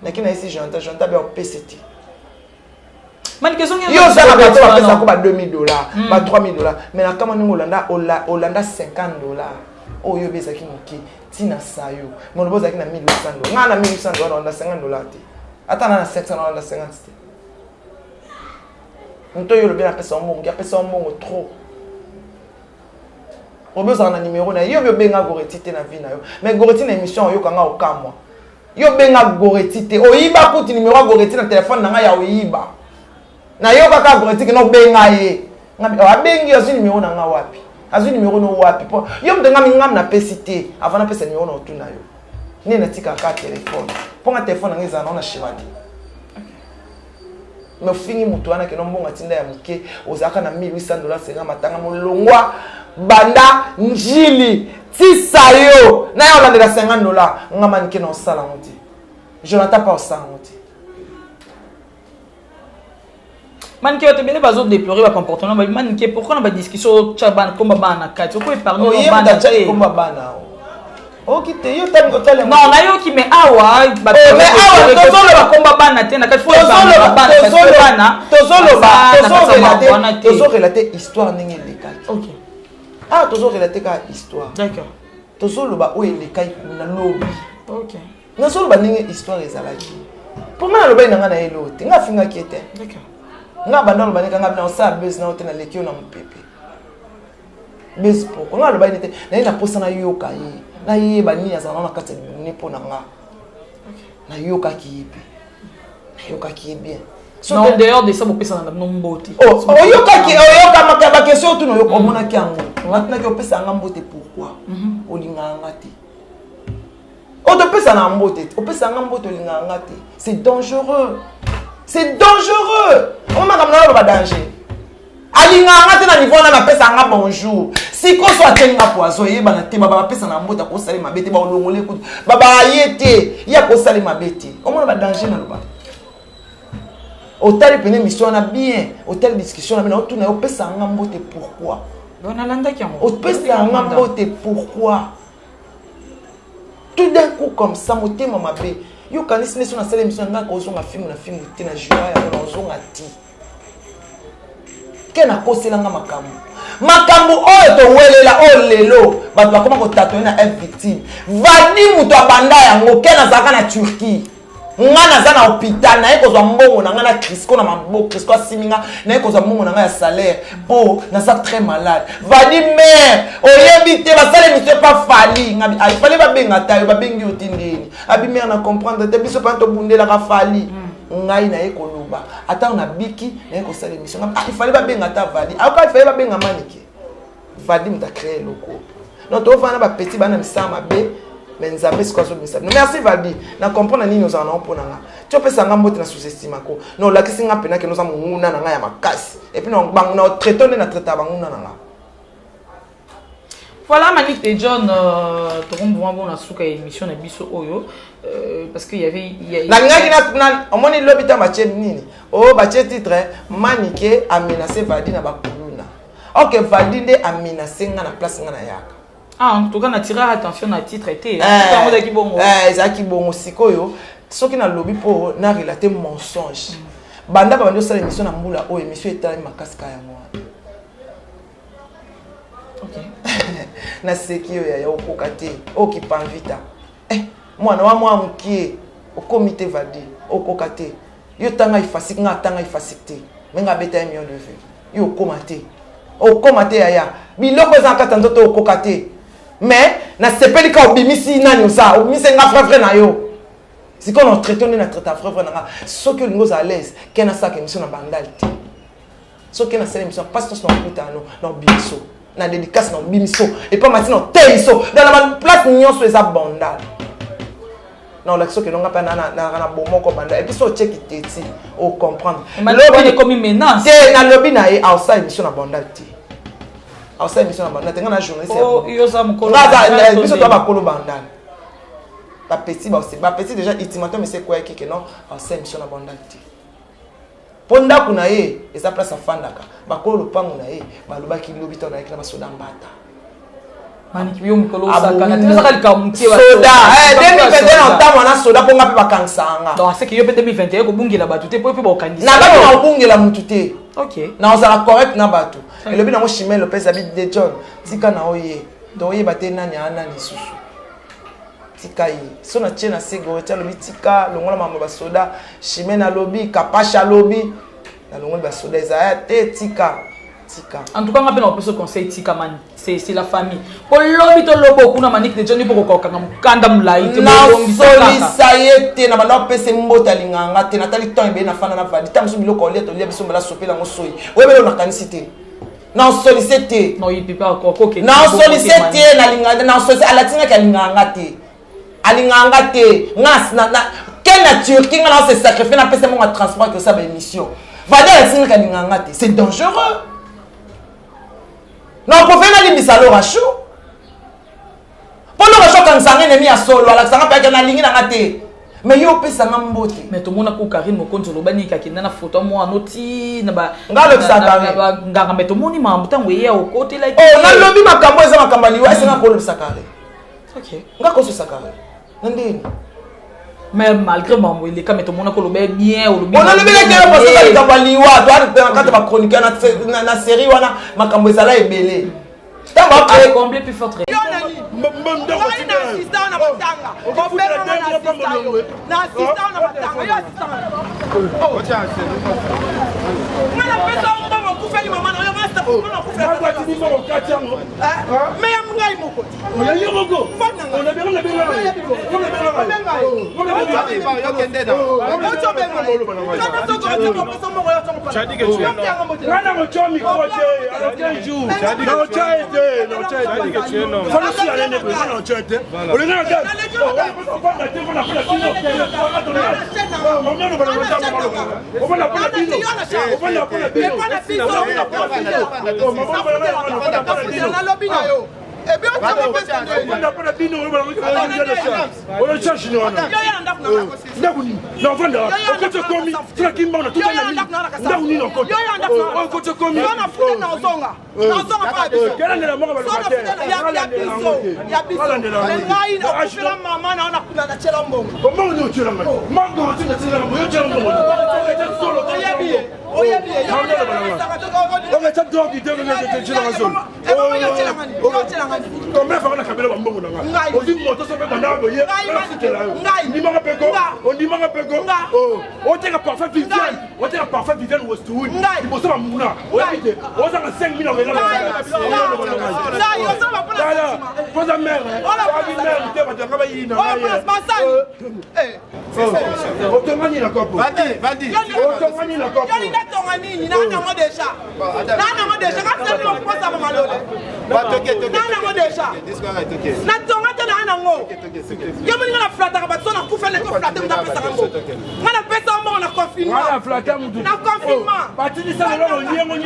Naki na esi Jonathan, Jonathan be opesi te. Yo oza na bato bapesaka ba 2000 dollars, ba 3000 dollars, mais na kama ndenge olanda olanda 50 dollars. Oyo oyo ezalaki moke tina sayo. Mais oloba ozalaki na 1800 dollars. Nga na 1800 dollars na 50 dollars te. Ata na 700 na 50 te. Moto oyo olobi napesa mbongo, apesa mbongo trop. Obi ozala na numéro na ye, yo obenga Goreti te na vie na yo. Mais Goreti na émission oyoka nga okamwa. Yo benga Goreti te. Oyiba kuti numéro ya Goreti na téléphone na nga ya oyiba. Na yo kaka Goreti ke no benga ye. Nga abengi azwi numéro na nga wapi? Azwi numéro no wapi? Po yo moto nga mingam na pesi te avant na pesa numéro na otuna yo. Nde na tika ka téléphone. Po nga téléphone na nga ezala na schéma te. Mais ofingi moto wana keno mbongo atinda ya moke ozalaka na 1800 dollars senga matanga molongwa banda njili tisa yo na ya olandela 50 dollars nga manike na osala yango te. Jonathan pa osala yango te. Manike bato ebele bazo déplorer ba comportement ba manike pourquoi na ba discussion otya bana komba bana na kati oko épargne bana te komba bana oki te yo tangi otala non nayoki mais awa mais awa tozoloba komba bana te na kati faut épargne bana parce que bana tozoloba tozo relater histoire ndenge elekaki. OK. Ah tozo relater kaka histoire. D'accord. Tozoloba oyo elekaki kuna lobi. OK. Nazoloba ndenge histoire ezalaki. Mpo nga nalobaki na nga na ye eloko te. Nga afingaki ye te. D'accord. Nga banda oloba ndenge nga bina osala buzz na yo te naleki yo na mopepe. Buzz pourquoi? Nga alobaki te. Naye na posa nayoka ye. Nayeba nini azala na kati ya libumu mpo na nga. Nayokaki ye mpe. Nayokaki ye bien. So, en dehors de ça, bopesa na bino mbote. Oh, oyokaki, oyokamaka ba question otuna oyoka omonaki yango. Omatinaki opesa nga mbote pourquoi? Olingaka nga te. Otopesa na mbote, opesa nga mbote olingaka nga te. C'est dangereux. C'est dangereux. Omaka mna ba danger. Alingaka nga te na niveau wana bapesa nga bonjour. Sikoso ateli nga poison eyebana te baba bapesa na mbote akosala mabe te baolongole kutu. Baba ye te, ye akosala mabe te. Omona ba danger na loba. Otali pene mission wana bien, otali discussion na bino otuna yo opesa nga mbote pourquoi? Bon nalandaki yango. Opesa nga mbote pourquoi? Tout d'un coup comme ça motema mabe. Yo kanisi nde so nasala émission na nga kozonga film na film te na jura yango na ozonga ti. Ke nakosela nga makambo. Makambo oyo towelela oyo lelo bato bakoma kotatone na F victime. Vadi moto abanda yango ke nazalaka na Turquie. Nga naza na hôpital naye kozwa mbongo na nga na Crisco na maboko Crisco asimi nga naye kozwa mbongo na nga ya salaire po naza très malade. Vadi mère oyebi te basala émission pa Fally nga ah, il fallait babenga ta yo babengi yo te ndeni abi mère na comprendre te biso pa tobundelaka Fally. Ngai naye koloba ata na biki naye kosala émission nga ah, il fallait babenga ta Vadi ayoka il fallait babenga Manike. Vadi moto a créé eloko. Donc tovanda ba petit bana misala mabe mais Nzambe siko azobimisa bino. Merci Valdi, na comprendre nini ozala nango mpo na nga. Ti opesa nga mbote na sous-estima ko. Na olakisi nga mpena ke noza monguna na nga ya makasi. Et puis na bango na traite nde na traite banguna na nga. Voilà Manick et John, tokombo bon na suka émission na biso oyo parce que il y avait na ngaki na omoni lobi ta batie nini? Oh batie titre Manike a menacé Valdi na bakuluna. Ok Valdi nde a menacé nga na place nga na yaka. Ah, en tout cas, na tiré attention na titre était. Ezalaki bongo. Ezalaki bongo sikoyo soki na lobi po na relater mensonge. Banda ba bandi osala émission na mbula oyo émission etalami makasi ka yango wana. Ok. Na seki yo yaya okoka te. Oki panvita. Eh, mwana wa mwa mokie okomi te Valdi okoka te. Yo tanga ifasik nga tanga ifasik te. Mais nga beta un million de vues. Yo okoma te. Okoma te yaya. Biloko eza kata nzoto okoka te. Mais na sepeli ka obimisi nani oza, obimisi nga vrai vrai na yo. Sikoyo na traite nde na traite vrai vrai na nga. Soki olingi oza à l'aise, ke na saka émission na bandal te. Soki nasala émission mpasi nyonso nakokutana no na obimiso na dédicace na obimiso epa mati na oteyiso donc na baplace nyonso eza bandal na olakisi okende nga mpe nalaka na bomoko banda epuis so otieki teti ocomprendre te nalobi na ye aosala émission na bandal te aosala émission na bandal te nga na journaliste oh, biso toa bakolo bandal bapeti bapeti déjà ultimatum ese ekweyaki ke non aosala émission na bandal te mpo ndako na ye eza place afandaka bakolo lopango na ye balobaki lobi ntango nayaki na basoda mbata yo mokolo osakana te ozaka likambo moke soda 2021 na ntango wana soda mpo nga mpe bakangisaka nga donc aseke yo mpe 2021 kobungela bato te mpo mpe bakokangisa nabaki na kobungela motu te ok na ozala correct na bato elobi nango chimel lopez abi de john tika na oye donc oyeba te nani aa nani lisusu tika ye so na tie na se goreti alobi tika longola mambo basoda chimene alobi kapasha alobi nalongoli basoda ezaya te tika tika en tout cas nga mpe na kopesa conseil tika man c'est la famille po lobi to lobo kuna manike de john mpo kokokanga mokanda molai te nasolisa ye te na banda kopesa mbote alingaka nga te natali temps ebele nafanda na vadi ntango mosusu biloko olia tolia biso mbala sopela yango soyi oyebele nakanisi te nasolise te nasolise te nalinga nasolise alatingaki alingaka nga te alingaka nga te nga ken na turquie nga nao se sacrifie napesa mongo ya transport ke osala baémission vadi alatingaki alingaka nga te c'est dangereux nakofe nalimbisa lora chou mpo lora chou akangisa nga enemi ya solo alakisa nga mpe ake nalingi na nga te mais yo opesa nga mbote mais tomona ko Karine Mokonzi oloba nini kakenda na photo mwana oti na ba nga alobisa Karine nganga mais tomoni makambo ntango eye okotelaki oh nalobi makambo eza makambo ya liwa esenga kolobisa Karine ok nga kososa Karine na ndeni mais malgré mambo eleka mais tomona koloba bien olobi olobelaki yo parce que likambo ya liwa toa na kati ya bachroniqueur na série wana makambo ezala ebele ntango après combien plus forte Nalobi na yo ndako nini navanda okoti okomi tina kimbangu na tuta na nini ndako nini okoti okoti okomi kelandela moko baloba te mbongo nini otyela ngai mbongo otinda tinda ngai otyela mbongo oketya drogue te otyela ngai zolo combien faka nakabela bambongo na ngai ozwi moto so mpe bandaka boye nafutela yo ondimaka mpeko ondimaka mpeko oteka parfait viviane oteka parfait viviane westwood liboso bamuna oyebi te ozanga 5000 okelaa poza mare abi mare te bato yanga bayina ngai otongani na kopo otongani na kopo natonga nini nanango deja nanango deja kasaokosa malole nanango deja natonga te naa nango yo moninga na flataka bato so nakufa nde toflate moto apesaka ngo nga napesa mbongo na confinement na confinement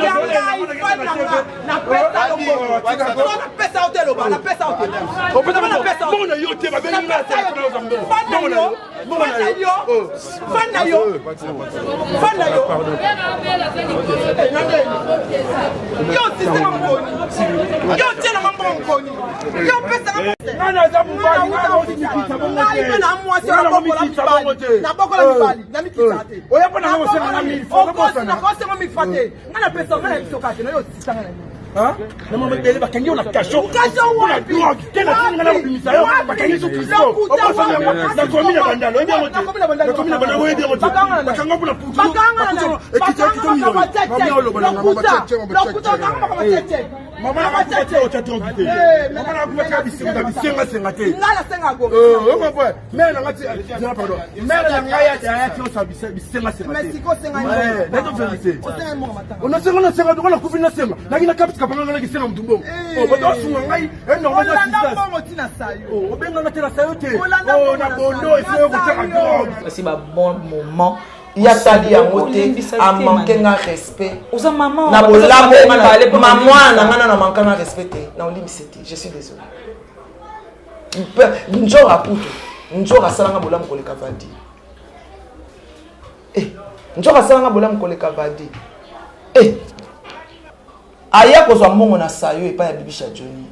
yangai fa nanga napesa yo mbongo so napesa yo te loba napesa yo te mbongo na yo te babengi nga telefone oza mbongo mbongo na yo fan na yo fan na yo fan na yo yo osisaka mokoni yo otielaka mbongo mokoni yo opesaka nga naza mobali nga naomikitisa bongo ngai mpe na mwasi te nabokola mibali nabokola mibali namikitaka te oya mpo na nga kosenga nga mille francs okosenga mille francs te nga napesa nga na biso kaka na yo osisanga na nini na mama ebele bakangi yo na kasho na drogue te na tini nga na kobimisa yo bakangi so kristo okosana yango nakomi na bandalo oyebi yango te nakomi na bandalo oyebi yango te bakanga mpo na putu ekita ekita milolo mami oloba na nga lokuta Mama na kufa te otya drogue te. Mama na kufa te bisenga bisenga senga te. Nga na senga go. Euh, o mère na nga ti zela pardon. Mère na nga ya ya ti osa bisenga senga te. Mais siko senga ni. Eh, na to vérité. O senga mbongo matanga. Ona senga na senga na kufi na senga. Na kina kapita kapanga nga na kisenga mutu mbongo. Oh, bato asunga ngai, eh normal na Olanda mbongo ti na sayo. Oh, obenga nga te na sayo te. Olanda Oh, na bondo esio kotaka drogue. Kasi ba bon moment. Ye asali yango te, amanke nga respect. Oza maman. Na bolamu ma mwana na nga nano amanka nga respect te. Na olimbisi te. Je suis désolé. Njora kutu. Njora asala nga bolamu koleka Vadi. Eh, Njora asala nga bolamu koleka Vadi. Eh. Aya kozwa mbongo na sayo epai ya Bibisha Johnny.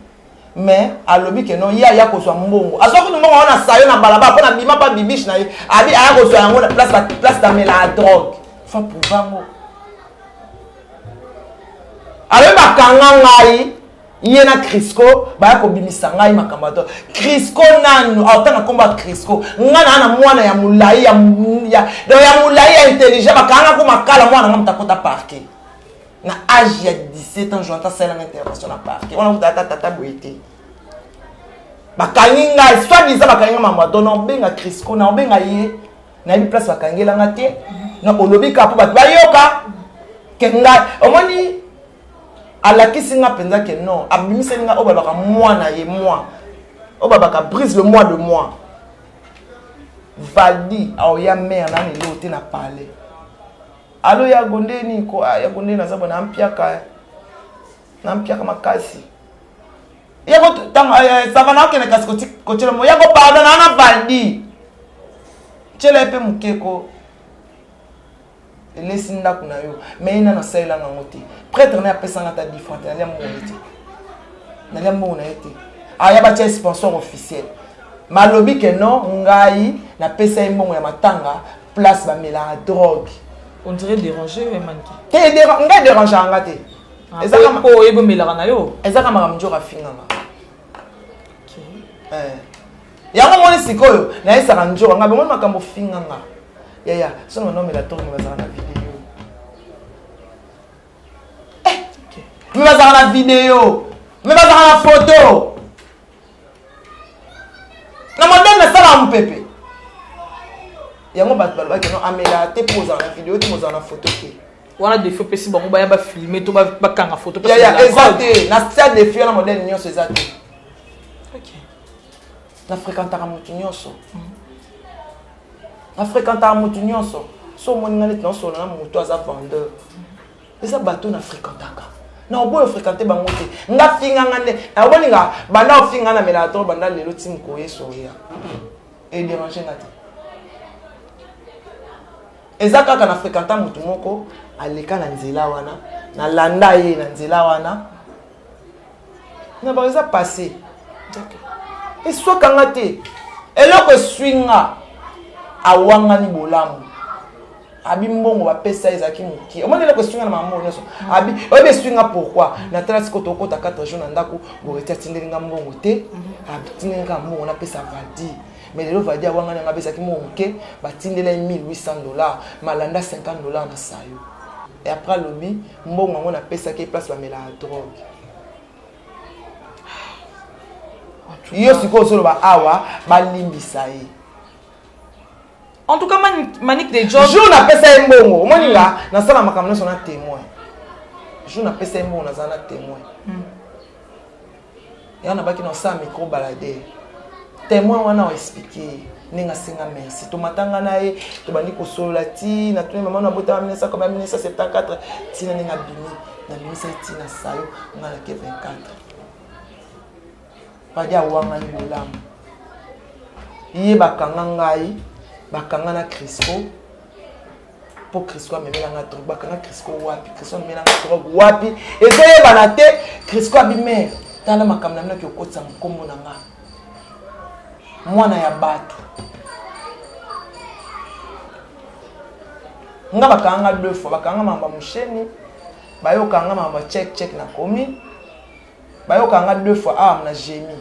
Mais alobi ke non, ye aya kozwa mbongo. Azwa kutu mbongo wana sayo na balabala mpo na bima pa bibiche na ye. Abi aya kozwa yango na place place damela ya drogue. Fa prouver yango. Alobi bakanga ngai ye na Crisco baya kobimisa ngai makambo ya drogue. Crisco nanu aotanga nkombo ya Crisco. Ngai na na mwana ya molai ya ya donc ya molai ya intelligent bakanga ko makala mwana nga moto akota parquet. Na âge ya 17 ans, Jonathan asalelanga intervention na parquet. Wana kuta ata tata boye te. Bakangi ngai, soit disant bakangi ngai maman, donc naobenga Crisco, naobenga ye, nayebi place bakangelanga te. Na olobi kaka po bato bayoka ke ngai, omoni alakisi nga mpenza ke non, abimiseli nga oyo balobaka moi na ye, moi. Oyo balobaka brise le moi de moi. Valdi aoya mère na lelo te na palais. Allo ya gondeni ko ah, ya gondeni naza bona mpiaka na mpiaka makasi ya ko tanga eh, ça va na okende kasi koti kotiela mo ya ko pardon na na valdi tiela ye mpe moke ko elesi ndako na yo mais ye nano asalelanga yango te prêtre naye apesanga ata 10 franc te nalia mbongo ye te nalia mbongo na ye te aya batia sponsor officiel malobi ke non ngai napesa ye mbongo ya matanga place bamelaka drogue. On dirait déranger ouais mannequin. Te ngai dérangeaka nga te. Ah, Ezaka po oyebo melaka na yo. Ezaka makambo njoka afinga nga. Eh. Yango moni sikoyo nayesaka njoka nga bomoni makambo finga nga. Yaya, soki na nomela drogue bazalaka na video. Eh, mais bazalaka na video. Mais bazalaka na photo. Na modèle nasalaka mopepe. Yango bato balobaki no amela te mpo ozala na video te, ozala na photo te. Wana défi opesi bango baya bafilme to bakanga photo. Yaya eza te, na tia défi wana modèle nyonso eza te. Na fréquentaka motu nyonso. Na fréquentaka motu nyonso. So omoni nga neti naosolola na motu aza vendeur. Eza bato na fréquentaka. Na oboyo fréquenter bango te. Nga finga nga nde. Na oboninga banda ofinga na melaka to banda lelo ti mkoye soria. E déranger nga te. Eza kaka na fréquenta motu moko aleka na nzela wana, na landa ye na nzela wana. Na bango eza passé. Eswaka nga te. Eloko eswi nga awangani bolamu. Abi mbongo bapesa ezalaki moke. Omoni eloko eswi nga na makambo nyonso. Abi oyebi eswi nga pourquoi? Natala sikoyo tokota 4 jours na ndako, Goreti atindeli nga mbongo te. Atindeli nga mbongo napesa Valdi. Mais lelo Valdi awangani nga apesaki mbongo moke, batindela ye $1800, malanda $50 na sayo. Et après alobi mbongo yango napesaki ye place bamelaka drogue. Yo sikoyo ozoloba awa balimbisa ye. En tout cas, Manick de John. Jour napesa ye mbongo, omoni nga nasala makambo nyonso na témoin. Jour napesa ye mbongo nazala na témoin. Yango nabaki na osala micro balade. Témoin wana o expliquer ndenge asenga merci. Tomatanga na ye, tobandi kosolola ti na tuni mama na botama 1974 ti na ndenge abimi, nabimisa ye ti na sayo nga na ke 24. Padi awangani bolamu. Ye bakanga ngai, bakanga na Crisco. Po Crisco amemela nga drogue, bakanga Crisco wapi? Crisco amemela nga drogue wapi? Ezoyebana te. Crisco abi mère, tala makambo na bino ki okotisa nkombo na nga. Mwana ya bato. Nga bakanga nga 2 fois, bakanga mamba musheni, bayokanga mamba check check na komi. Bayokanga 2 fois awa na gémi.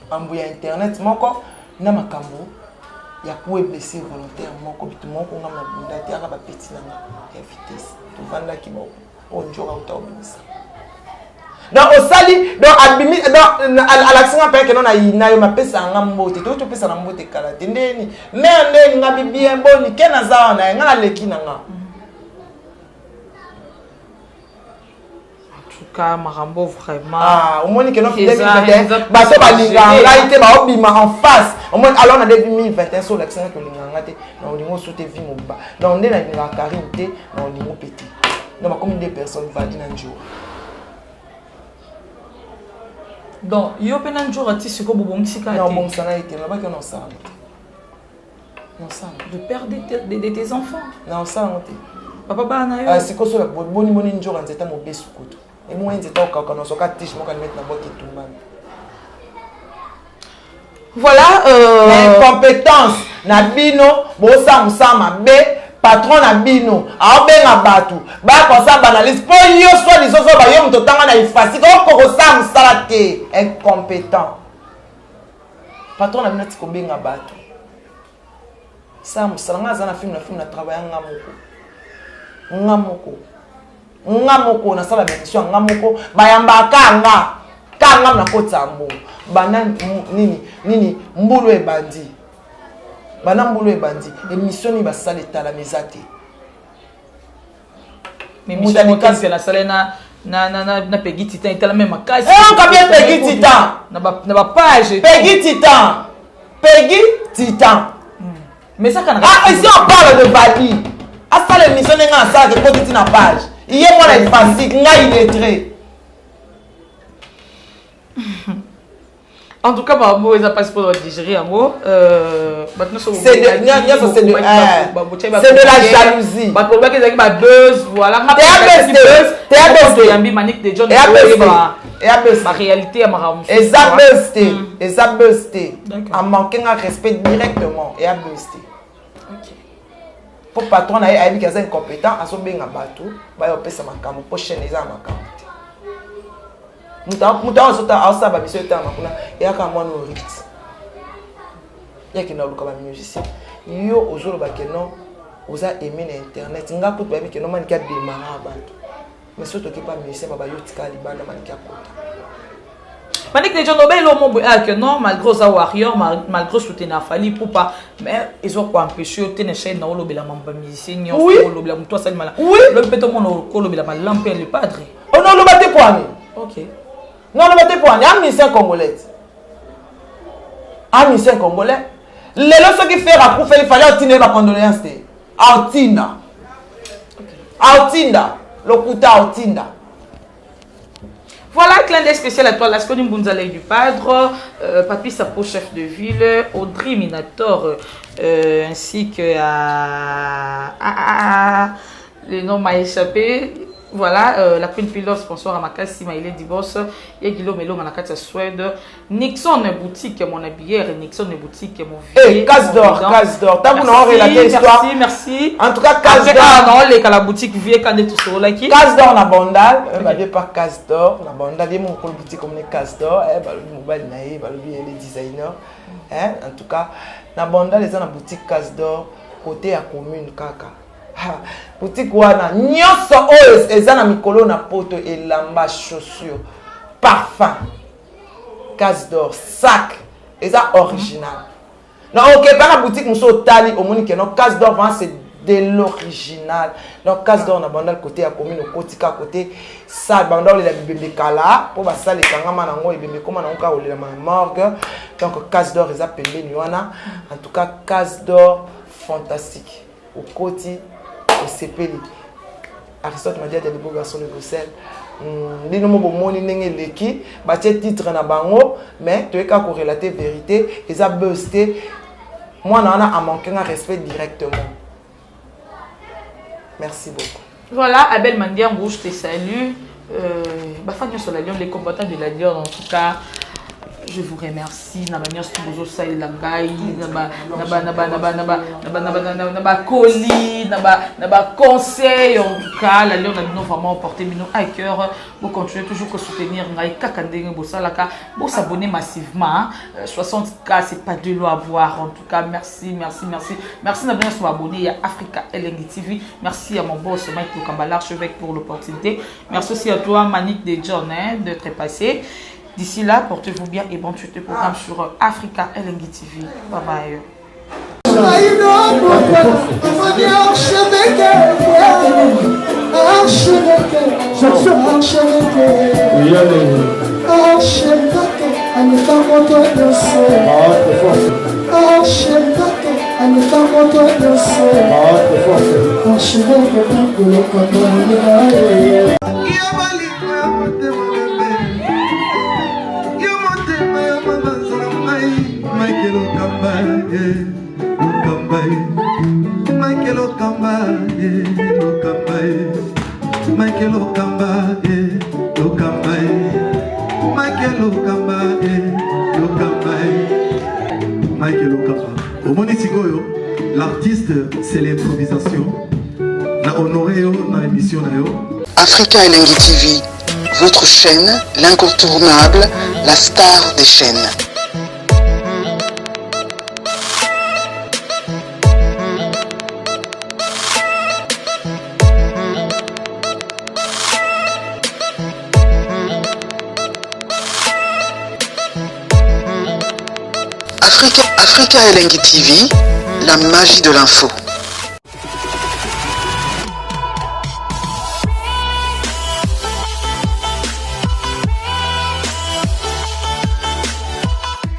Mambo ya internet moko na makambo ya coup et blessé volontaire moko bitu moko nga mabunda te aka ba petit na nga ya vitesse tovandaki ba Oyo ndjora uta obimisa. Donc osali donc abimi donc alakisi nga mpe keno na yina yo mapesa nga mbote toki topesa na mbote kala te ndeni mare ndeni nga bibien boni ke naza wana ye nga naleki na nga. En tout cas, makambo vraiment. Ah, omoni keno 2021 bato balingaka ngai te baobima en face omoni alors na 2021 so olakisi nga kolingaka nga te na olingo oso te vie mobimba donc nde nalingaka Karine te na olingo mpe te donc bakomi deux personnes vadi na njora. Donc yo mpe na njora ti sikoyo bobongisi kaka te? Nabongisa na ye te, nalobaki yo na osala yango te, naosala. Le père de tes enfants. Na osala yango te. Papa bana na yo. Sikoyo sola boni boni njora nzeta mobesu kutu ebongo ye nzeta okauka nazwaka tige moko alimete na bwaki etumbami. Voilà. Incompétence na bino, bosala mosala mabe. Patron na bino aobenga bato baya kosala baanalyse mpo yo soi disant ozoba yo moto otanga na ifasika okoka kosala mosala te, incompétent. Patron na bino ati kobenga bato sala mosala. Nga aza na film na film na travailla nga moko, nga moko, nga moko nasala baémission ya nga moko, bayambaka nga ka nga nakotisa mbongo. Banda nini nini mbulu ebandi, banda mbulu ebandi, émission nini basala etalama eza te. Nasala na Pegi Titan etalama makasi. Oyoka bien, Pegi Titan. Na bapage. Pegi Titan, Pegi Titan. Mais ça kana. Ah, ici on parle de Vadi asala émission ndenge asalaka ekoti ti na page ye mwana efasik ngai illettré. En tout cas, bango eza mpasi mpona badigérer yango. Bato nyonso C'est nyonso c'est de la jalousie. Bato balobaki ezalaki babuzz, voilà. Toyambi Manique de John, baréalité ya makambo. Eza buzz te, eza buzz te. Amanke nga respect directement, eya buzz te. Mpo patron na ye ayebiki aza incompétent, azobenga bato baya opesa makambo mpo chaîne eza na makambo te. Moto aosala bamission etalama kuna eyaka mwana orit yakenda koluka bamusicien. Yo ozoloba ke non, oza aimé na internet. Nga kutu bayebi ke non, Maniki adémarra bato, mais soki toki pa musicien baba yo tikala libanda, Maniki akota. Manique de John, obelo mo boye que non, malgré oza warrior, malgré soutenir Fally Ipupa, mais ezo ko empêcher yo te na chaîne na olobela mambo ba musicien nyonso, olobela moto asali mala. Lobi mpe tomona kolobela malamu mpe le padre. Ono oloba te poani. Ok. Non, oloba te poani, un musicien congolais, un musicien congolais. Lelo soki Ferre akufeli, Fally aotinda ye bacondoléance te? Aotinda, aotinda lokuta, aotinda. Voilà, clin d'œil spécial à toi, Lasconi Mbunzalei du Padre, Papi Sapo, chef de ville, Audrey Minator, ainsi que à, le nom m'a échappé. Voilà, la Queen Pilot, sponsor à Makassi, Maïlé Dibos, et Guillaume Elonga, na kati ya Suède, Nixon Boutique, mon habilleur, Nixon Boutique, mon vieux. Eh, Casse d'or, Casse d'or. T'as voulu relater l'histoire. Merci, merci. En tout cas, Casse d'or. Ah non, les la boutique vieux quand tout sur là qui. Casse d'or na Bandal, bah vieux pas Casse d'or na Bandal, il mon boutique comme les Casse d'or, eh bah le mobile na ye, bah le les designers. Hein, en tout cas, na Bandal les na boutique Casse d'or côté ya commune kaka. Ha, boutique wana nyonso oyo eza na mikolo na poto, elamba, chaussure, parfum, Case d'or, sac eza original. Na okepa na boutique mosusu otali omoni ke non, Case d'or vraiment c'est de l'original. Donc Case d'or na Bandal côté ya commune, okoti kaka côté salle banda olela bibembe kala mpo basala ekangama nango, ebembe ekóma nango kaka olelama na morgue. Donc Case d'or eza pembeni wana. En tout cas, Case d'or fantastique, okoti osepeli. Aristote Madiadi ya Libo, garçon de Bruxelles. Bino mo bomoni ndenge eleki, batie titre na bango, mais toyeka korelate vérité, eza buzz te. Mwana wana amanke nga respect directement. Merci beaucoup. Voilà, Abel Mandiangou, je te salue. Bafan sur la Lyon, les combattants de la Lyon, en tout cas. Je vous remercie na ba nyonso bozosalela ngai na bakoli na baconseil. En tout cas, la Lion na bino vraiment porté bino à cœur. Bocontinue toujours kosoutenir ngai kaka ndenge bosalaka, bosabonner massivement. 60K, c'est pas de l'eau à boire. En tout cas, merci, merci, merci, merci na bino nyonso baabonné ya Africa Elengi TV. Merci à mon boss Mike Lokamba, l'archevêque, pour l'opportunité. Merci aussi à toi, Manique de John, hein, d'être passé. D'ici là, portez-vous bien et bon suite de programme sur Africa Elengi TV. Bye bye. Yo motema ya mabanza na ngai, Michael Okamba, Lokamba, Michael Okamba, Lokamba, Michael Okamba, Lokamba, Michael Okamba, Lokamba, Michael Okamba. Omoni sikoyo, l'artiste, c'est l'improvisation. Na honoré yo na émission na yo. Africa Elengi TV, votre chaîne, l'incontournable, la star des chaînes. Africa, Africa Elengi TV, la magie de l'info.